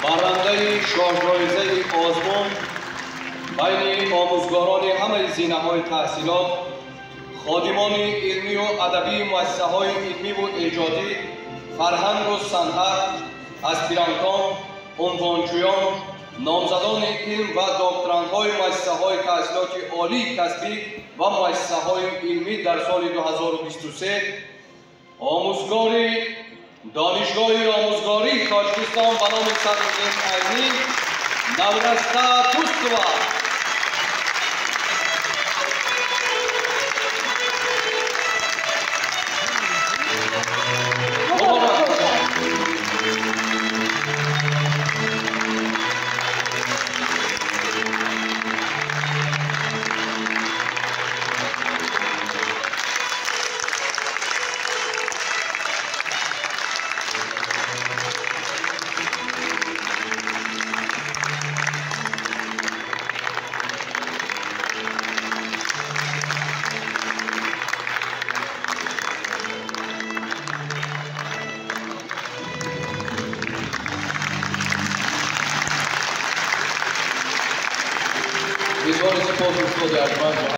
Барандаи шоҳҷоизаи озмун байни омӯзгорони ҳамаи зинаҳои таҳсилот, ходимони илмию адабии муассисаҳои илмиву эҷодӣ, фарҳангу санъат, аспирантон, унвонҷӯён, номзадони илм ва докторантҳои муассисаҳои таҳсилоти олии касбӣ ва муассисаҳои илмӣ дар соли 2023 омӯзгори Донишгоҳи омӯзгории Тоҷикистон ба номи Садриддин Айнӣ Навраста Тустова. Бисёр сипос, устоди арҷманд.